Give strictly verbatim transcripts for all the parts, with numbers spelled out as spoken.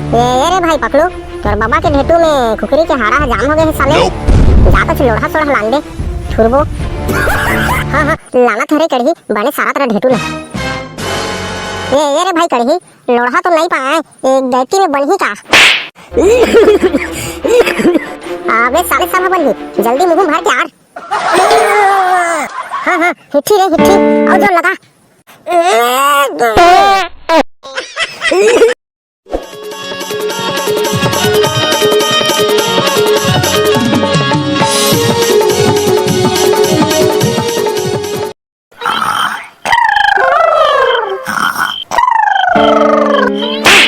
ए, ए रे भाई पकलू, तोर बबा के ढेटू में कुकरी के हाड़ा ह जाम हो गए हे साले। जा तो लोढ़ा सोढ़ा लान दे, ठुरबो। हाँ, हाँ, लानत हरे कड़ही, बने सारा तरह ढेटू ला। ए, ए रे भाई कड़ही, लोढ़ा तो नहीं पाए, एक गैती में बनही का? अबे साले सब बनही, जल्दी मुंह भर के आर। हाँ, हाँ, हिट्ठी रे, हिट्ठी, आओ जोर लगा।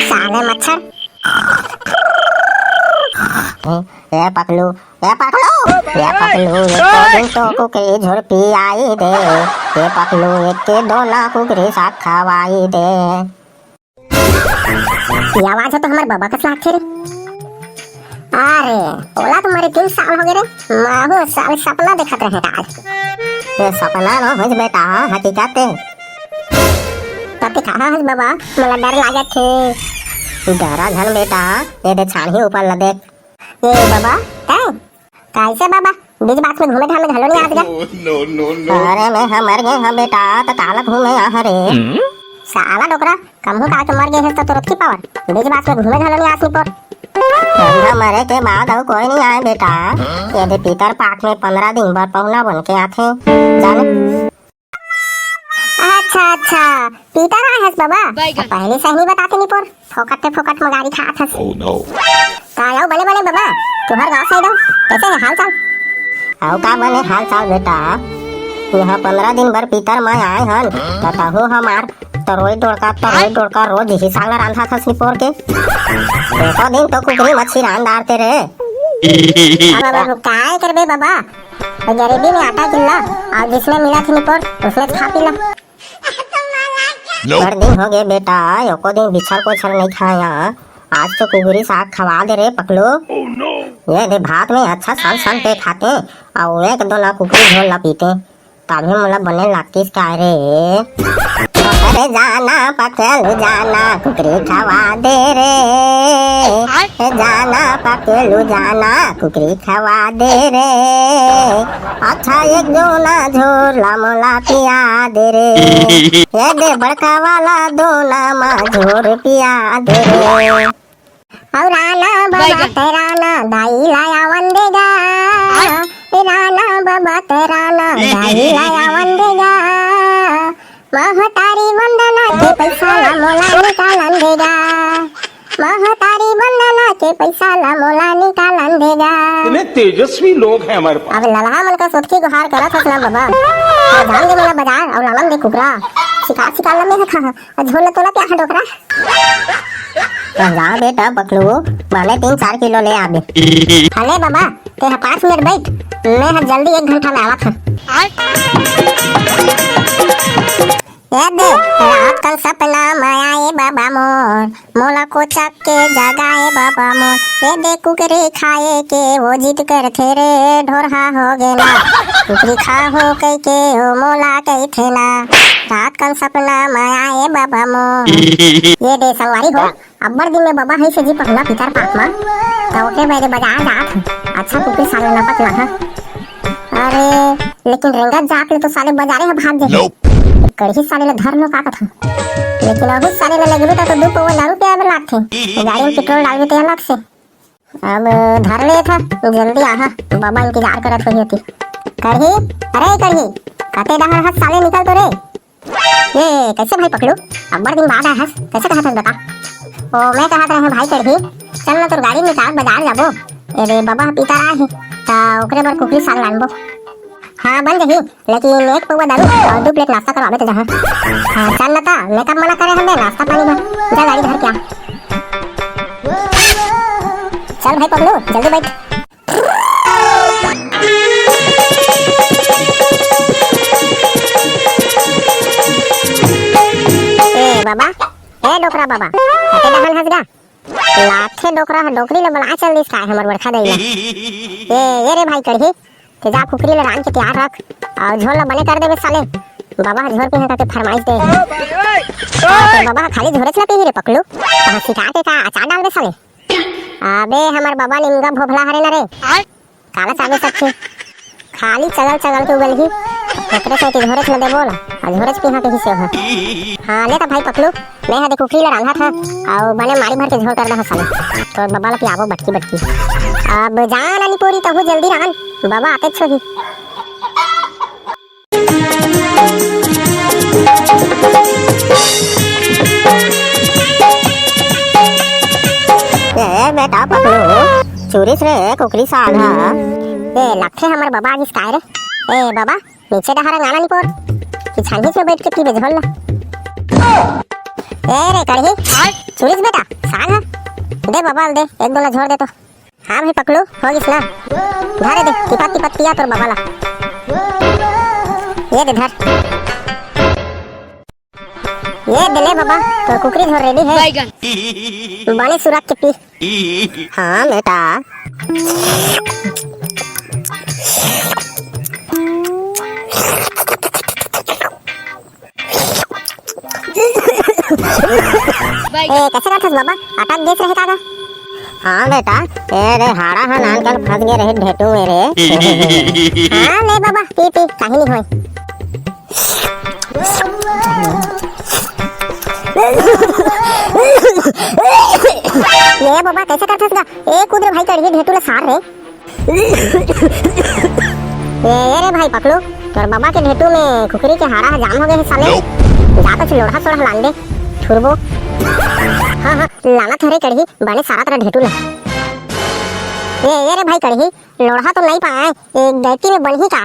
साले मच्छर। ए पकलू, ए पकलू, ए पकलू, एको दिन तो कुकरी झुरपी आई दे। ए पकलू, एक के दो ना कुकरी साग खवाई दे। ये आवाज ह तो हमर बबा कस लागथे रे। अरे, ओला तो मरे तीन साल हो गए रे। महू साल सपना देखत रहे आज। ये सपना न होइस बेटा, हकीकत हे। तब ते कहा हस बबा, मोला डर लागत हे। डरा झन बेटा, ये दे छानही ऊपर ला देख। ए बबा, तैं? कैसे बबा? बीच बात में घूमे घामे घलो नहीं आत गा। No, no, no। अरे मैं ह मर गए ह बेटा, त काला घूमे आ रे। साला डोकरा, कमहू का के मर गए हस त तुरत की पावर। बीच बात में घूमे घलो नहीं आत निपोर। ठंडा मरे के बाद अउ कोई नहीं आए बेटा। ये दे पीतर पाक में पंद्रह दिन बर पहुना बन के आथे। जाने। अच्छा, अच्छा, पीतर आए हस बबा? बैगन। पहले से नहीं बताते निपोर, फोकट पे फोकट मगारी खात हस। Oh no। का आओ बने बने बबा, तुहर गाँव साइड आओ, कैसे है हाल चाल? आओ का बने हाल चाल बेटा, यहाँ पंद्रह दिन बर पीतर में आए हन, त तहू हमार तरोई डोड़का, तरोई डोड़का रोज ही साग ला रांधा थस निपोर के। एको दिन तो कुकरी मच्छी रांध डारते रे। अब, अब, अब काय करबे बबा, गरीबी में आटा किल्ला, और जिसने मिला थी निपोर, उसने खा पी ला। बड़ दिन हो गए बेटा, एको दिन बिछर कोछर नहीं खाया। आज तो कुगरी साग खवा दे रे पकलू। ये दे भात में अच्छा सल सल के खाते, और एक दो ना कुकरी झोल ला पीते, तभी मोला बने लागतीस का रे। अरे जाना पकलू जाना, कुकरी खवा दे रे। ए जाना पकलू जाना, कुकरी खवा दे रे। अच्छा एक दोना झोर ला मोला पिया दे रे। ये दे बड़का वाला दोना मा झोर पिया दे रे। अउ राना बबा बैगन। ते राना दाई ला आवन देगा। ए राना बबा ते राना दाई ला आवन देगा। महतारी वंदना के पैसा ला मोला निकालन देगा। महतारी वंदना के पैसा ला मोला निकालन देगा। इतने तेजस्वी लोग हैं हमारे पास। अब ललहा मन का सोतकी गुहार करत हस ना बबा। अउ जान दे मोला बाजार अउ लालन दे कुकरा। शिकार शिकार ला मैं खा। अउ झोल ला तोला क्या है डोकरा? तो जा बेटा पकलू, माने तीन चार किलो ले आबे। अले बबा, ते ह पाँच मिनट बैठ, मैं ह जल्दी एक घंटा में आवत हूँ। ए दे, रात कन सपना में आए बाबा मोर, मोला कोचक के जगाए बाबा मोर। ए दे कुकरी खाए के वो जिद करथे रे, ढोरहा हो गे ना। कुकरी खाहूं कहिके ओ मोला कहिथे ना। रात कन सपना में आए बाबा मोर। ये दे संगवारी हो, अब्बड़ दिन में बबा हे से जी पहुना पितर पाक मा, त ओके मेरे बाजार जात हन। अच्छा कुकरी साले नपत लगा। अरे, लेकिन रेंगत जात ले तो साले बाजारे ह भाग जाही। कड़ही साले ल धर लो का कथा। लेकिन अहू साले ल लगबे त तो दू पौवा दारू पियाए बर लागथे। गाड़ी में पेट्रोल डालबे ते अलग से। अब धर ले था, जल्दी आहा, बबा इंतजार करत होही ओती। कड़ही, अरे कड़ही, कते डहर हस साले निकल तो रे। ए, कैसे भाई पकलू? अब्बड़ दिन बाद आए हस, कैसे कहत हस बता? ओ, मैं कहत रहे भाई कड़ही, चल ना तोर गाड़ी निकाल, बाजार जाबो। ए रे, बबा ह पितर आए हे, त ओकरे बर कुकरी साग लानबो। हाँ, बन जही, लेकिन एक पौवा दारू अउ दू प्लेट नाश्ता करवाबे त जहाँ। हाँ, चल ना ता, मैं कब मना करे हन बे नाश्ता पानी बर? जा गाड़ी धर के आ। चल भाई पकलू, जल्दी बैठ। ए बाबा, ए डोकरा बाबा, कते डहन हस गा? लाथे डोकरा ह डोकरी ल बला चल दिस काय हमर बड़खा दई ल। ए, ए रे भाई कड़ही, ते जा कुकरी ल रांध के तैयार रख, अउ झोल ल बने कर देबे साले। बाबा ह झोर पीहा कहिके फरमाइश दे। अउ तोर बाबा ह खाली झोरेच ला पीही रे पकलू, तहां सिका के का अचार डालबे साले? अबे हमर बाबा निमगा भोभला हरे ना रे। काला चाबे सब चीज खाली चगल चगल के उगलही। ओकरे सेती झोरेच ल देबो ला, अउ झोरेच पीहा कहिसे ओह। हां, ले त भाई पकलू, मैं ह दे कुकरी ल रांधत हंव, अउ बने मारी भर के झोर कर दहा साले। तोर बबा ल पियाबो बटकी बटकी। अब जा नानी पोरी, तहूं जल्दी रांध, बबा आतेच होही। ए बेटा पकलू, चुरिस रे कुकरी साग ह। ए, लगथे हमर बबा आगिस काय रे? ए बबा, नीचे डहर अंगाना निपोर, कि छानही में बैठ के पीबे झोल ला। ए रे कड़ही, चुरिस बेटा, साग ह। दे बबा ल दे, एक गोला झोर दे तो। हां भाई पकलू, हो गिस ना। धरे दे, टिपत टिपत पिया तोर बबा ला। ये दे धर। ये दे ले बबा, तोर कुकरी झोर ready हे। बने सुरक के पी। हां बेटा। ए, कइसे करथस बबा? अटक गेस रहे का गा? हां बेटा, ए रे हाड़ा ह नान कन फंस गे रहे ढेटू में रे। हां, ले बबा, पी, पी, काहीं नइ होय। ए बबा, कइसे करथस गा? ए, कूद रे भाई, कड़ही ढेटू ल सार रे। ए, ए रे भाई पकलू, तोर बबा के ढेटू में कुकरी के हाड़ा ह जाम हो गे हे साले। जा तो लोढ़ा सोढ़ा लान दे, ठुरबो। हां, हां, लानत हंव रे कड़ही, बने सारत रह ढेटू ला। ए, ए रे भाई कड़ही, लोढ़ा तो नइ पाय, एक गैती में बनही का?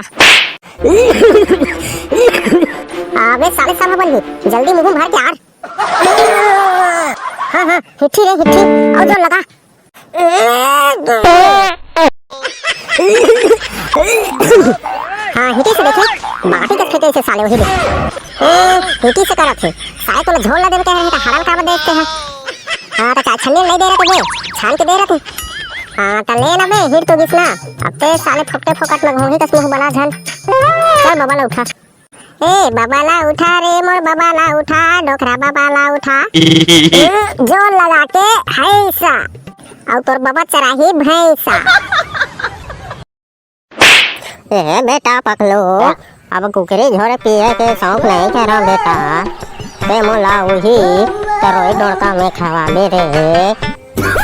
अबे साले सब बनही, जल्दी मुंह भर के आर। हां, हां, हिट्ठी रे हिट्ठी, अउ जोर लगा। हां, हिट्ठी से देखे, बाटी कस फेंके से साले वही दे। ए, हिट्ठी से करत हे। साले तोला झोल ला देवे के हे, त हाड़ा ल काबर देखते हैं? हां, त चाय छन्नी नइ दे रहे तो दे, छान के दे रहे तू। हां, त ले ना बे, हिट तो गिस ना। अब ते साले फोकटे फोकट में घोंघी कस मुंह बना झन। चल बबा ला उठा। ए बबा ला उठा रे मोर बबा ला उठा, डोकरा बबा ला उठा। ए, जोर लगा के हैसा, अउ तोर बबा चराही भैंसा। ए बेटा पकलू, अब कुकरी झोर पिए के शौक नइ करो बेटा, ते मोला उही तरोई डोड़का में खवाबे रे।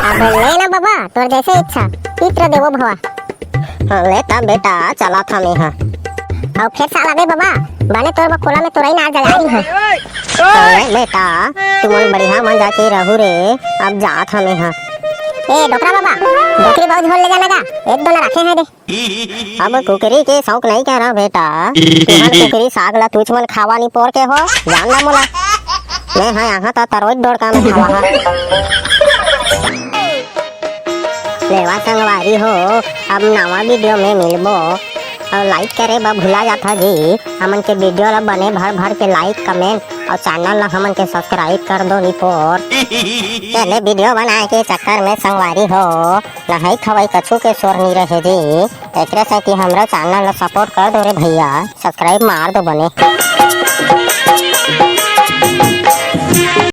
अबे ले ना बबा, तोर जइसे इच्छा, पित्र देवो भवा। हां, ले त बेटा, चलत हंव मेंह। अउ फेर साला बे बबा, बने तोर बकोला में तोरई नार जगा दी हंव। हां, ले बेटा, तुमन बढ़िया मजा के रहू रे, अब जात हंव मेंह। ए, डोकरा बबा, डोकरी बहू झोल ले जाना गा, एक दो ला राखे हंव रे। अब कुकरी के शौक नइ करो बेटा, तुमन कुकरी साग ला तुमन खावा निपोर के हो, जान ला मोला। मैं ह यहां त तरोई डोड़का में खावा हा। लेवा संगवारी हो, अब नवा video में मिलबो। अउ like करे बर भुला जाथा जी, हमन के video ला बने भर भर के like, comment अउ channel ला हमन के subscribe कर दो निपोर। चले video बनाए के चक्कर में संगवारी हो, नहाई खवाई कछु के शोर नी रहे जी। एकरे सेती हमरो channel ला support कर दो रे भइया, subscribe मार दो बने।